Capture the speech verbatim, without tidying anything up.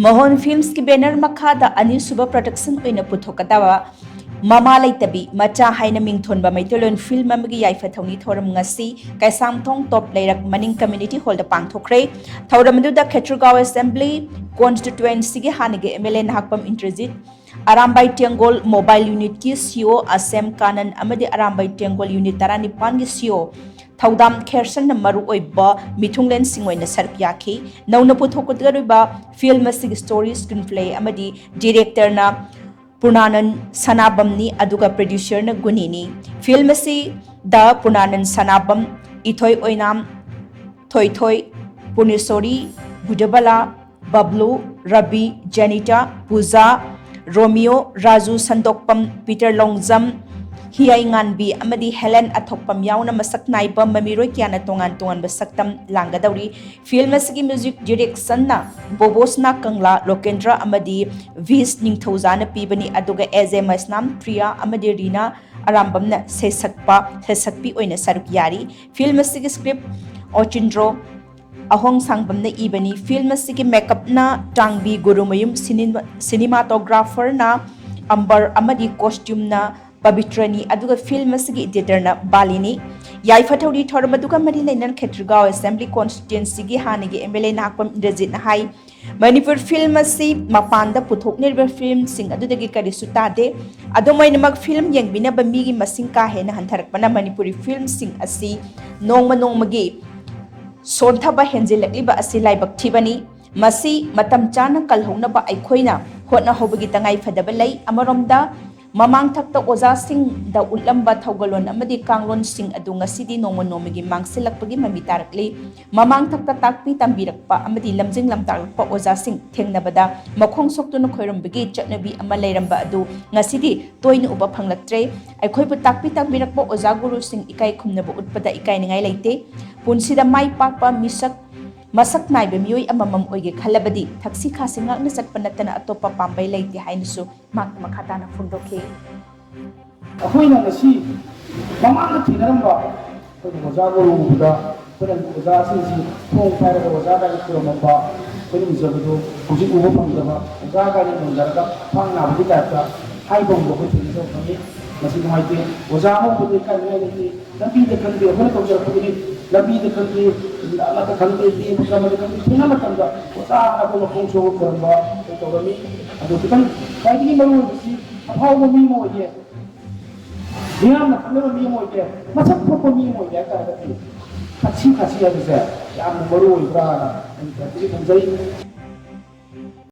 ꯃꯣꯍꯣꯟ ꯐꯤꯜꯝꯁꯀꯤ banner ꯃꯈꯥꯗ ꯑꯅꯤꯁꯨꯕ production ꯑꯣꯏꯅ ꯄꯨꯊꯣꯛꯀꯗꯕ ꯃꯃꯥ ꯂꯩꯇꯕꯤ ꯃꯆꯥ ꯍꯥꯏꯅ ꯃꯤꯡꯊꯣꯟꯕ ꯃꯩꯇꯩꯂꯣꯟ ꯐꯤꯜꯝ ꯑꯃꯒꯤ ꯌꯥꯏꯐ ꯊꯧꯅꯤ ꯊꯧꯔꯝ ꯉꯁꯤ ꯀꯩꯁꯥꯝꯊꯣꯡ ꯇꯣꯞ ꯂꯩꯔꯛ ꯃꯅꯤꯡ ꯀꯝꯃ꯭ꯌꯨꯅꯤꯇꯤ ꯍꯣꯜꯗ ꯄꯥꯡꯊꯣꯛꯈ꯭ꯔꯦ꯫ ꯊꯧꯔꯝ ꯑꯗꯨꯗ ꯈꯦꯇ꯭ꯔꯤꯒꯥꯎ ꯑꯦꯁꯦꯝꯕ꯭ꯂꯤ ꯀꯣꯟꯁꯇꯤꯇ꯭ꯋꯦꯟꯁꯤꯒꯤ ꯍꯥꯟꯅꯒꯤ M L A Nahakpam Indrajit, Arambai Tenggol mobile ꯌꯨꯅꯤꯠꯀꯤ ꯁꯤ ꯏ ꯑꯣ ꯑꯁꯦꯝ ꯀꯥꯅꯟ ꯑꯃꯗꯤ ꯑꯔꯥꯝꯕꯥꯏ ꯇꯦꯡꯒꯣꯜ ꯌꯨꯅꯤꯠ ꯇꯔꯥꯅꯤꯄꯥꯟꯒꯤ ꯁꯤ ꯏ ꯑꯣ ꯊꯧꯗꯥꯝ ꯈꯦꯔꯁꯟꯅ ꯃꯔꯨꯑꯣꯏꯕ ꯃꯤꯊꯨꯡꯂꯦꯟꯁꯤꯡ ꯑꯣꯏꯅ ꯁꯔꯨꯛ ꯌꯥꯈꯤ꯫ ꯅꯧꯅ ꯄꯨꯊꯣꯛꯀꯗꯧꯔꯤꯕ ꯐꯤꯜꯝ ꯑꯁꯤꯒꯤ ꯁ꯭ꯇꯣꯔꯤ, ꯁ꯭ꯀ꯭ꯔꯤꯟ ꯄ꯭ꯂꯦ ꯑꯃꯗꯤ ꯗꯤꯔꯦꯛꯇꯔꯅ ꯄꯨꯔꯅꯥꯅꯟ ꯁꯅꯥꯕꯝꯅꯤ, ꯑꯗꯨꯒ ꯄ꯭ꯔꯗ꯭ꯌꯨꯁꯔꯅ ꯒꯨꯅꯤꯅꯤ꯫ ꯐꯤꯜꯝ ꯑꯁꯤꯗ ꯄꯨꯔꯅꯥꯅꯟ ꯁꯅꯥꯕꯝ, ꯏꯊꯣꯏ ꯑꯣꯏꯅꯥꯝ, ꯊꯣꯏꯊꯣꯏ, ꯄꯨꯔꯅꯦꯁꯣꯔꯤ, ꯕꯨꯙꯕꯂꯥ, ꯕꯕ꯭ꯂꯨ, ꯔꯕꯤ, ꯖꯦꯅꯤꯇꯥ, ꯄꯨꯖꯥ, ꯔꯣꯃꯤꯌꯣ, ꯔꯥꯖꯨ ꯁꯟꯗꯣꯛꯄꯝ, ꯄꯤꯇꯔ ꯂꯣꯡꯖꯝ, ꯍꯤꯌꯥꯏꯉꯥꯟꯕꯤ ꯑꯃꯗꯤ ꯍꯦꯂꯦꯟ ꯑꯊꯣꯛꯄꯝ ꯌꯥꯎꯅ ꯃꯁꯛ ꯅꯥꯏꯕ ꯃꯃꯤꯔꯣꯏ ꯀꯌꯥꯅ ꯇꯣꯉꯥꯟ ꯇꯣꯉꯥꯟꯕ ꯁꯛꯇꯝ ꯂꯥꯡꯒꯗꯧꯔꯤ꯫ ꯐꯤꯜꯝ ꯑꯁꯤꯒꯤ ꯃ꯭ꯌꯨꯖꯤꯛ ꯗꯤꯔꯦꯛꯁꯟꯅ ꯕꯣꯕꯣꯁꯅꯥ ꯀꯪꯂꯥ ꯂꯣꯀꯦꯟꯗ꯭ꯔ ꯑꯃꯗꯤ ꯚꯤꯁ ꯅꯤꯡꯊꯧꯖꯥꯅ ꯄꯤꯕꯅꯤ, ꯑꯗꯨꯒ ꯑꯦꯖꯦ ꯃꯩꯁꯅꯥꯝ ꯄ꯭ꯔꯤꯌꯥ ꯑꯃꯗꯤ ꯔꯤꯅꯥ ꯑꯔꯥꯝꯕꯝꯅ ꯁꯩꯁꯛꯄ, ꯁꯩꯁꯛꯄꯤ ꯑꯣꯏꯅ ꯁꯔꯨꯛ ꯌꯥꯔꯤ꯫ ꯐꯤꯜꯝ ꯑꯁꯤꯒꯤ ꯁ꯭ꯀ꯭ꯔꯤꯞ ꯑꯣꯆꯤꯟꯗ꯭ꯔꯣ ꯑꯍꯣꯡ ꯁꯥꯡꯕꯝꯅ ꯏꯕꯅꯤ꯫ ꯐꯤꯜꯝ ꯑꯁꯤꯒꯤ ꯃꯦꯀꯞꯅ ꯇꯥꯡꯕꯤ ꯒꯨꯔꯨꯃꯌꯨꯝ, ꯁꯤꯅꯤꯃꯥ-, ꯁꯤꯅꯤꯃꯥꯇꯣꯒ꯭ꯔꯥꯐꯔꯅ ꯑꯝꯕꯔ ꯑꯃꯗꯤ ꯀꯣꯁꯇ꯭ꯌꯨꯝꯅ ꯄꯕꯤꯇ꯭ꯔꯅꯤ, ꯑꯗꯨꯒ ꯐꯤꯜꯝ ꯑꯁꯤꯒꯤ ꯏꯗꯤꯇꯔꯅ ꯕꯥꯂꯤꯅꯤ꯫ ꯌꯥꯏꯐ ꯊꯧꯔꯤ ꯊꯧꯔꯝ ꯑꯗꯨꯒ ꯃꯔꯤ ꯂꯩꯅꯅ ꯈꯦꯇ꯭ꯔꯤꯒꯥꯎ ꯑꯦꯁꯦꯝꯕ꯭ꯂꯤ ꯀꯣꯟꯁꯇꯤꯇ꯭ꯋꯦꯟꯁꯤꯒꯤ ꯍꯥꯟꯅꯒꯤ ꯑꯦꯝ ꯑꯦꯜ ꯑꯦ ꯅꯍꯥꯛꯄꯝ ꯏꯟꯗ꯭ꯔꯖꯤꯠꯅ ꯍꯥꯏ, ꯃꯅꯤꯄꯨꯔ ꯐꯤꯜꯝ ꯑꯁꯤ ꯃꯄꯥꯟꯗ ꯄꯨꯊꯣꯛꯅꯔꯤꯕ ꯐꯤꯜꯝꯁꯤꯡ ꯑꯗꯨꯗꯒꯤ ꯀꯔꯤꯁꯨ ꯇꯥꯗꯦ꯫ ꯑꯗꯨꯝ ꯑꯣꯏꯅꯃꯛ, ꯐꯤꯜꯝ ꯌꯦꯡꯕꯤꯅꯕ ꯃꯤꯒꯤ ꯃꯁꯤꯡ ꯀꯥ ꯍꯦꯟꯅ ꯍꯟꯊꯔꯛꯄꯅ ꯃꯅꯤꯄꯨꯔꯤ ꯐꯤꯜꯝꯁꯤꯡ ꯑꯁꯤ ꯅꯣꯡꯃ ꯅꯣꯡꯃꯒꯤ ꯁꯣꯟꯊꯕ ꯍꯦꯟꯖꯤꯜꯂꯛꯂꯤꯕ ꯑꯁꯤ ꯂꯥꯏꯕꯛ ꯊꯤꯕꯅꯤ꯫ ꯃꯁꯤ ꯃꯇꯝ ꯆꯥꯅ ꯀꯜꯍꯧꯅꯕ ꯑꯩꯈꯣꯏꯅ ꯍꯣꯠꯅꯍꯧꯕꯒꯤ ꯇꯉꯥꯏ ꯐꯗꯕ ꯂꯩ꯫ ꯑꯃꯔꯣꯝꯗ, ꯃꯃꯥꯡ ꯊꯛꯇ ꯑꯣꯖꯥꯁꯤꯡꯗ ꯎꯠꯂꯝꯕ ꯊꯧꯒꯜꯂꯣꯟ ꯑꯃꯗꯤ ꯀꯥꯡꯂꯣꯟꯁꯤꯡ ꯑꯗꯨ ꯉꯁꯤꯗꯤ ꯅꯣꯡꯃ ꯅꯣꯡꯃꯒꯤ ꯃꯥꯡꯁꯤꯜꯂꯛꯄꯒꯤ ꯃꯃꯤ ꯇꯥꯔꯛꯂꯤ꯫ ꯃꯃꯥꯡ ꯊꯛꯇ ꯇꯥꯛꯄꯤ ꯇꯝꯕꯤꯔꯛꯄ ꯑꯃꯗꯤ ꯂꯝꯖꯤꯡ ꯂꯝꯇꯥꯛꯂꯛꯄ ꯑꯣꯖꯥꯁꯤꯡ ꯊꯦꯡꯅꯕꯗ ꯃꯈꯣꯡ ꯁꯣꯛꯇꯨꯅ ꯈꯣꯏꯔꯝꯕꯒꯤ ꯆꯠꯅꯕꯤ ꯑꯃ ꯂꯩꯔꯝꯕ ꯑꯗꯨ ꯉꯁꯤꯗꯤ ꯇꯣꯏꯅ ꯎꯕ ꯐꯪꯂꯛꯇ꯭ꯔꯦ꯫ ꯑꯩꯈꯣꯏꯕꯨ ꯇꯥꯛꯄꯤ ꯇꯝꯕꯤꯔꯛꯄ ꯑꯣꯖꯥ ꯒꯨꯔꯨꯁꯤꯡ ꯏꯀꯥꯏ ꯈꯨꯝꯅꯕ ꯎꯠꯄꯗ ꯏꯀꯥꯏꯅꯤꯡꯉꯥꯏ ꯂꯩꯇꯦ꯫ ꯄꯨꯟꯁꯤꯗ ꯃꯥꯏ ꯄꯥꯛꯄ ꯃꯤꯁꯛ ꯃꯁꯛ ꯅꯥꯏꯕ ꯃꯤꯑꯣꯏ ꯑꯃꯃꯝ ꯑꯣꯏꯒꯦ ꯈꯜꯂꯕꯗꯤ ꯊꯛꯁꯤ ꯈꯥꯁꯤ ꯉꯥꯛꯅ ꯆꯠꯄ ꯅꯠꯇꯅ ꯑꯇꯣꯞꯄ ꯄꯥꯝꯕꯩ ꯂꯩꯇꯦ ꯍꯥꯏꯅꯁꯨ ꯃꯍꯥꯛꯅ ꯃꯈꯥ ꯇꯥꯅ ꯐꯣꯡꯗꯣꯛꯈꯤ꯫ ꯑꯩꯈꯣꯏꯅ ꯉꯁꯤ ꯃꯃꯥꯡꯗ ꯊꯦꯡꯅꯔꯝꯕ ꯑꯩꯈꯣꯏꯒꯤ ꯑꯣꯖꯥ ꯒꯨꯔꯨ ꯎꯕꯗ ꯑꯩꯈꯣꯏꯅ ꯑꯣꯖꯥꯁꯤꯡꯁꯤ ꯈꯣꯡ ꯄꯥꯏꯔꯒ ꯑꯣꯖꯥ ꯀꯥꯏꯅ ꯈꯨꯔꯨꯝꯃꯝꯕ, ꯑꯩꯈꯣꯏꯅ ꯎꯖꯕꯗꯣ ꯍꯧꯖꯤꯛ ꯎꯕ ꯐꯪꯗꯕ ꯑꯣꯖꯥ ꯀꯥꯏꯅ ꯅꯣꯟꯊꯔꯒ ꯈ꯭ꯋꯥꯡ ꯅꯥꯕꯒꯤ ꯇꯥꯏꯞꯇ ꯍꯥꯏꯕ ꯍꯧꯕ ꯑꯩꯈꯣꯏ ꯊꯦꯡꯅꯖꯕ ꯐꯪꯉꯤ꯫ ꯃꯁꯤ ꯅꯨꯡꯉꯥꯏꯇꯦ꯫ ꯑꯣꯖꯥ ꯑꯃꯕꯨꯗꯤ ꯀꯥꯏꯅꯉꯥꯏ ꯂꯩꯇꯦ꯫ ꯂꯝꯕꯤꯗ ꯈꯪꯗꯦ, ꯑꯩꯈꯣꯏꯅ ꯇꯧꯖꯔꯛꯄꯗꯨꯅꯤ꯫ ꯂꯝꯕꯤꯗ ꯈꯪꯗꯦ, ꯑꯃꯗ ꯈꯪꯗꯦ, ꯂꯦꯝꯕ ꯈꯪꯗꯦ, ꯊꯦꯡꯅ ꯃꯇꯝꯗ ꯑꯣꯖꯥ ꯑꯃꯕꯨ ꯃꯈꯣꯡ ꯁꯣꯛꯄ ꯈꯣꯏꯔꯝꯕ ꯑꯩꯈꯣꯏ ꯇꯧꯔꯝꯃꯤ꯫ ꯑꯗꯨ ꯈꯤꯇꯪ ꯈ꯭ꯋꯥꯏꯗꯒꯤ ꯃꯔꯨ ꯑꯣꯏꯕꯁꯤ ꯑꯐꯥꯎꯕ ꯃꯤ ꯑꯃ ꯑꯣꯏꯒꯦ, ꯃꯤꯌꯥꯝꯅ ꯈꯪꯅꯕ ꯃꯤ ꯑꯃ ꯑꯣꯏꯒꯦ, ꯃꯁꯛ ꯊꯣꯛꯄ ꯃꯤ ꯑꯃ ꯑꯣꯏꯒꯦ ꯍꯥꯏ ꯇꯥꯔꯒꯗꯤ ꯈꯥꯁꯤ ꯈꯥꯁꯤ ꯍꯥꯏꯕꯁꯦ ꯌꯥꯝꯅ ꯃꯔꯨ ꯑꯣꯏꯕ꯭ꯔꯥꯅ ꯑꯩ ꯈꯟꯖꯩ꯫ ꯈꯟꯖꯩ꯫